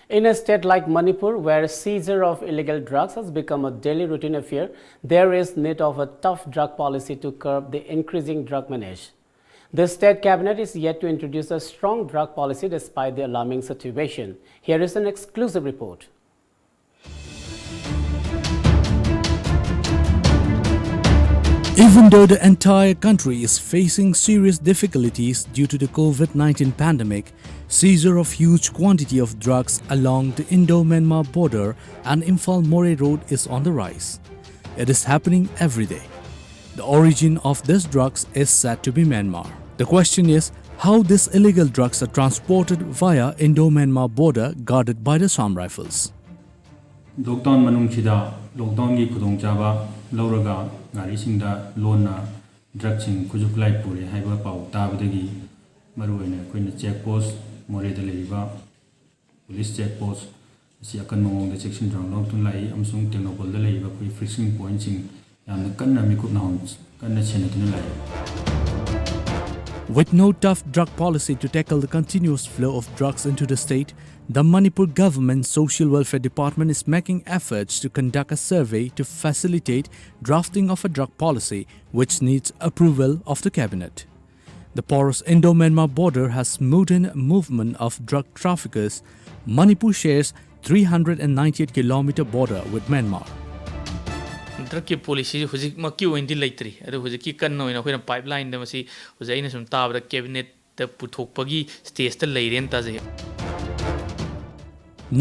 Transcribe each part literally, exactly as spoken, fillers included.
In a state like Manipur, where seizure of illegal drugs has become a daily routine affair, there is need of a tough drug policy to curb the increasing drug menace. The state cabinet is yet to introduce a strong drug policy despite the alarming situation. Here is an exclusive report. Even though the entire country is facing serious difficulties due to the COVID nineteen pandemic, seizure of huge quantity of drugs along the Indo-Myanmar border and Imphal Moreh Road is on the rise. It is happening every day. The origin of these drugs is said to be Myanmar. The question is how these illegal drugs are transported via Indo-Myanmar border guarded by the Assam Rifles. Lockdown ꯃꯅꯨꯡꯁꯤꯗ ꯂꯣꯛꯗꯥꯎꯟꯒꯤ ꯈꯨꯗꯣꯡꯆꯥꯕ ꯂꯧꯔꯒ ꯒꯥꯔꯤꯁꯤꯡꯗ ꯂꯣꯟꯅ ꯗ꯭ꯔꯒꯁꯤꯡ ꯈꯨꯠꯁꯨ ꯈꯨꯠꯂꯥꯏ ꯄꯨꯔꯦ ꯍꯥꯏꯕ ꯄꯥꯎ ꯇꯥꯕꯗꯒꯤ ꯃꯔꯨꯑꯣꯏꯅ ꯑꯩꯈꯣꯏꯅ ꯆꯦꯛ ꯄꯣꯁ, ꯃꯣꯔꯦꯗ ꯂꯩꯔꯤꯕ ꯄꯨꯂꯤꯁ ꯆꯦꯛ ꯄꯣꯁ ꯑꯁꯤ ꯑꯀꯟꯕ ꯃꯑꯣꯡꯗ ꯆꯦꯛꯁꯤꯟ ꯊꯧꯔꯥꯡ ꯂꯧꯗꯨꯅ ꯂꯥꯛꯏ ꯑꯃꯁꯨꯡ ꯇꯦꯡꯅꯧꯄꯜꯗ ꯂꯩꯔꯤꯕ ꯑꯩꯈꯣꯏ ꯐꯤꯛꯁꯤꯡ ꯄꯣꯏꯟꯠꯁꯤꯡ ꯌꯥꯝꯅ ꯀꯟꯅ ꯃꯤꯀꯨꯞ ꯅꯥꯍꯣꯝ ꯀꯟꯅ ꯁꯦꯟꯅꯗꯨꯅ ꯂꯥꯛꯏ꯫ With no tough drug policy to tackle the continuous flow of drugs into the state, the Manipur government social welfare department is making efforts to conduct a survey to facilitate drafting of a drug policy which needs approval of the cabinet. The porous Indo-Myanmar border has smoothened movement of drug traffickers. Manipur shares three hundred ninety-eight kilometer border with Myanmar. ꯗ꯭ꯔꯒꯀꯤ ꯄꯣꯂꯤꯁꯤꯁꯤ ꯍꯧꯖꯤꯛꯃꯛꯀꯤ ꯑꯣꯏꯅꯗꯤ ꯂꯩꯇ꯭ꯔꯤ꯫ ꯑꯗꯨ ꯍꯧꯖꯤꯛꯀꯤ ꯀꯟꯅ ꯑꯣꯏꯅ ꯑꯩꯈꯣꯏꯅ pipe ꯂꯥꯏꯟꯗ ꯃꯁꯤ ꯍꯧꯖꯤꯛ ꯑꯩꯅ ꯁꯨꯝ ꯇꯥꯕꯗ ꯀꯦꯕꯤꯅꯦꯠꯇ ꯄꯨꯊꯣꯛꯄꯒꯤ ꯁ꯭ꯇꯦꯖꯇ ꯂꯩꯔꯦꯅ ꯇꯥꯖꯩ꯫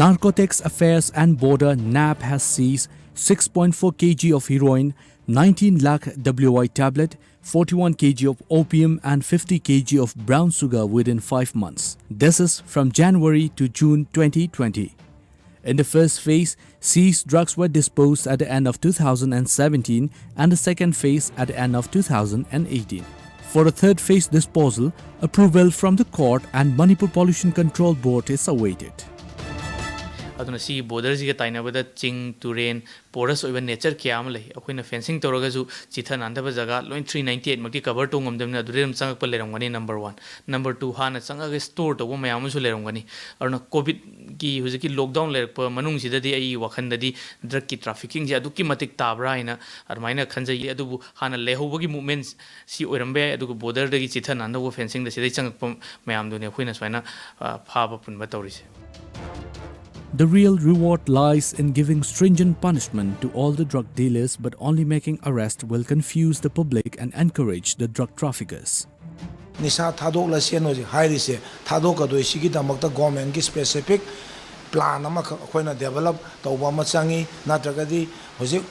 Narcotics Affairs and Border, NAB, has seized six point four kg of heroin, nineteen lakh W I tablet, forty-one kg of opium and fifty kg of brown sugar within five months. This is from January to June twenty twenty. In the first phase, seized drugs were disposed at the end of two thousand seventeen and the second phase at the end of two thousand eighteen. For the third phase disposal, approval from the court and Manipur Pollution Control Board is awaited. ꯑꯗꯨꯅ ꯁꯤꯒꯤ ꯕꯣꯔꯗꯔꯁꯤꯒ ꯇꯥꯏꯅꯕꯗ ꯆꯤꯡ, ꯇꯨꯔꯦꯟ, pores ꯑꯣꯏꯕ nature ꯀꯌꯥ ꯑꯃ ꯂꯩ꯫ ꯑꯩꯈꯣꯏꯅ fencing ꯇꯧꯔꯒꯁꯨ ꯆꯤꯊ ꯅꯥꯟꯊꯕ ꯖꯒꯥ ꯂꯣꯏ ꯊ꯭ꯔꯤ ꯅꯥꯏꯟꯇꯤ ꯑꯩꯠꯃꯛꯇꯤ ꯀꯚꯔ ꯇꯧ ꯉꯝꯗꯕꯅꯤꯅ ꯑꯗꯨꯗꯩ ꯑꯗꯨꯝ ꯆꯪꯉꯛꯄ ꯂꯩꯔꯝꯒꯅꯤ꯫ Number one. ꯅꯝꯕꯔ ꯇꯨ, ꯍꯥꯟꯅ ꯆꯪꯉꯒ ꯁ꯭ꯇꯣꯔ ꯇꯧꯕ ꯃꯌꯥꯝ ꯑꯃꯁꯨ ꯂꯩꯔꯝꯒꯅꯤ꯫ ꯑꯗꯨꯅ ꯀꯣꯚꯤꯗ ꯀꯤ ꯍꯧꯖꯤꯛꯀꯤ ꯂꯣꯛꯗꯥꯎꯟ ꯂꯩꯔꯛꯄ ꯃꯅꯨꯡꯁꯤꯗꯗꯤ ꯑꯩꯒꯤ ꯋꯥꯈꯜꯗꯗꯤ ꯗ꯭ꯔꯒꯀꯤ ꯇ꯭ꯔꯥꯐꯤꯀꯤꯡꯁꯦ ꯑꯗꯨꯛꯀꯤ ꯃꯇꯤꯛ ꯇꯥꯕ꯭ꯔꯥ ꯍꯥꯏꯅ ꯑꯗꯨꯃꯥꯏꯅ ꯈꯟꯖꯩ꯫ ꯑꯗꯨꯕꯨ ꯍꯥꯟꯅ ꯂꯩꯍꯧꯕꯒꯤ ꯃꯨꯞꯃꯦꯟꯁ ꯁꯤ ꯑꯣꯏꯔꯝꯕ ꯌꯥꯏ꯫ ꯑꯗꯨꯒ ꯕꯣꯔꯗꯔꯗꯒꯤ ꯆꯤꯊ ꯅꯥꯟꯗꯧꯕ ꯐꯦꯟꯁꯤꯡꯗ ꯁꯤꯗꯩ ꯆꯪꯉꯛꯄ ꯃꯌꯥꯝꯗꯨꯅꯦ ꯑꯩꯈꯣꯏꯅ ꯁꯨꯃꯥꯏꯅ, ꯑ, ꯐꯥꯕ ꯄꯨꯟꯕ ꯇꯧꯔꯤꯁꯦ꯫ The real reward lies in giving stringent punishment to all the drug dealers, but only making arrest will confuse the public and encourage the drug traffickers. ꯅꯤꯁꯥ ꯊꯥꯗꯣꯛꯂꯁꯦꯅ ꯍꯧꯖꯤꯛ ꯍꯥꯏꯔꯤꯁꯦ, ꯊꯥꯗꯣꯛꯀꯗꯣꯏꯁꯤꯒꯤꯗꯃꯛꯇ ꯒꯣꯔꯃꯦꯟꯒꯤ ꯁ꯭ꯄꯦꯁꯤꯐꯤꯛ ꯄ꯭ꯂꯥꯟ ꯑꯃꯈꯛ ꯑꯩꯈꯣꯏꯅ ꯗꯦꯕꯂꯞ ꯇꯧꯕ ꯑꯃ ꯆꯪꯉꯤ꯫ ꯅꯠꯇ꯭ꯔꯒꯗꯤ ꯍꯧꯖꯤꯛ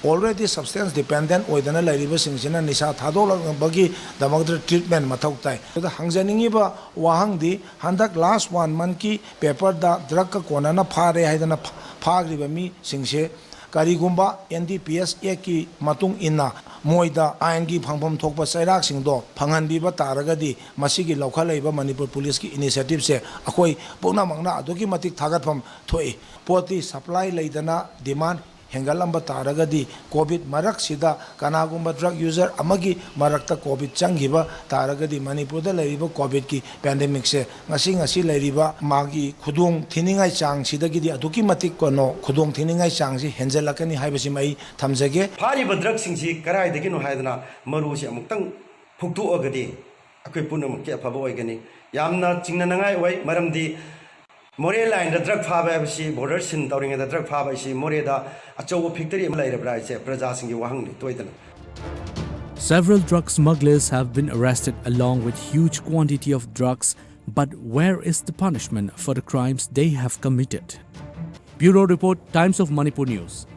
already substance dependent ꯑꯣꯏꯗꯅ ꯂꯩꯔꯤꯕꯁꯤꯡꯁꯤꯅ ꯅꯤꯁꯥ ꯊꯥꯗꯣꯛꯂꯛꯅꯕꯒꯤꯗꯃꯛꯇ ꯇ꯭ꯔꯤꯠꯃꯦꯟ ꯃꯊꯧ ꯇꯥꯏ꯫ ꯑꯗꯨꯗ ꯍꯪꯖꯅꯤꯡꯉꯤꯕ ꯋꯥꯍꯪꯗꯤ, ꯍꯟꯗꯛ ꯂꯥꯁ ꯋꯥꯟ ꯃꯟꯠꯀꯤ ꯄꯦꯄꯔꯗ ꯗ꯭ꯔꯒꯀ ꯀꯣꯟꯅꯅ ꯐꯥꯔꯦ ꯍꯥꯏꯗꯅ ꯐꯥ-, ꯐꯥꯈ꯭ꯔꯤꯕ ꯃꯤꯁꯤꯡꯁꯦ ꯀꯔꯤꯒꯨꯝꯕ ꯑꯦꯟ ꯗꯤ ꯄꯤ ꯑꯦꯁ ꯑꯦꯛꯀꯤ ꯃꯇꯨꯡ ꯏꯟꯅ ꯃꯣꯏꯗ ꯑꯥꯏꯟꯒꯤ ꯐꯪꯐꯝ ꯊꯣꯛꯄ ꯆꯩꯔꯥꯛꯁꯤꯡꯗꯣ ꯐꯪꯍꯟꯕꯤꯕ ꯇꯥꯔꯒꯗꯤ, ꯃꯁꯤꯒꯤ ꯂꯧꯈꯠꯂꯛꯏꯕ ꯃꯅꯤꯄꯨꯔ ꯄꯨꯂꯤꯁꯀꯤ ꯏꯅꯤꯁꯤꯌꯦꯇꯤꯚꯁꯦ ꯑꯩꯈꯣꯏ ꯄꯨꯝꯅꯃꯛꯅ ꯑꯗꯨꯛꯀꯤ ꯃꯇꯤꯛ ꯊꯥꯒꯠꯐꯝ ꯊꯣꯛꯏ꯫ ꯄꯣꯠꯇꯤ ꯁꯄ꯭ꯂꯥꯏ ꯂꯩꯗꯅ ꯗꯤꯃꯥꯟ ꯍꯦꯟꯒꯠꯂꯝꯕ ꯇꯥꯔꯒꯗꯤ, ꯀꯣꯚꯤꯗ ꯃꯔꯛꯁꯤꯗ ꯀꯅꯥꯒꯨꯝꯕ ꯗ꯭ꯔꯒ ꯌꯨꯖꯔ ꯑꯃꯒꯤ ꯃꯔꯛꯇ ꯀꯣꯚꯤꯗ ꯆꯪꯈꯤꯕ ꯇꯥꯔꯒꯗꯤ, ꯃꯅꯤꯄꯨꯔꯗ ꯂꯩꯔꯤꯕ ꯀꯣꯚꯤꯗꯀꯤ ꯄꯦꯟꯗꯦꯃꯤꯛꯁꯦ ꯉꯁꯤ ꯉꯁꯤ ꯂꯩꯔꯤꯕ ꯃꯥꯒꯤ ꯈꯨꯗꯣꯡ ꯊꯤꯅꯤꯡꯉꯥꯏ ꯆꯥꯡꯁꯤꯗꯒꯤꯗꯤ ꯑꯗꯨꯛꯀꯤ ꯃꯇꯤꯛ, ꯀꯩꯅꯣ, ꯈꯨꯗꯣꯡ ꯊꯤꯅꯤꯡꯉꯥꯏ ꯆꯥꯡꯁꯤ ꯍꯦꯟꯖꯜꯂꯛꯀꯅꯤ ꯍꯥꯏꯕꯁꯤꯃ ꯑꯩ ꯊꯝꯖꯒꯦ꯫ ꯐꯥꯔꯤꯕ ꯗ꯭ꯔꯒꯁꯤꯡꯁꯤ ꯀꯗꯥꯏꯗꯒꯤꯅꯣ ꯍꯥꯏꯗꯅ ꯃꯔꯨꯁꯤ ꯑꯃꯨꯛꯇꯪ ꯐꯨꯛꯇꯣꯛꯑꯒꯗꯤ ꯑꯩꯈꯣꯏ ꯄꯨꯝꯅꯃꯛꯀꯤ ꯑꯐꯕ ꯑꯣꯏꯒꯅꯤ꯫ ꯌꯥꯝꯅ ꯆꯤꯡꯅꯅꯉꯥꯏ ꯑꯣꯏ, ꯃꯔꯝꯗꯤ ꯃꯣꯔꯦ ꯂꯥꯏꯟꯗ ꯗ꯭ꯔꯒ ꯐꯥꯕ ꯍꯥꯏꯕꯁꯤ, ꯕꯣꯔꯗꯔ ꯁꯤꯜ ꯇꯧꯔꯤꯉꯩꯗ ꯗ꯭ꯔꯒ ꯐꯥꯕ ꯍꯥꯏꯁꯤ ꯃꯣꯔꯦꯗ ꯑꯆꯧꯕ ꯐꯦꯛꯇꯔꯤ ꯑꯃ ꯂꯩꯔꯕ꯭ꯔꯥ ꯍꯥꯏꯁꯦ ꯄ꯭ꯔꯖꯥꯁꯤꯡꯒꯤ ꯋꯥꯍꯪꯅꯤ ꯇꯣꯏꯗꯅ꯫ Several drug smugglers have been arrested along with huge quantity of drugs, but where is the punishment for the crimes they have committed? Bureau Report, Times of Manipur News.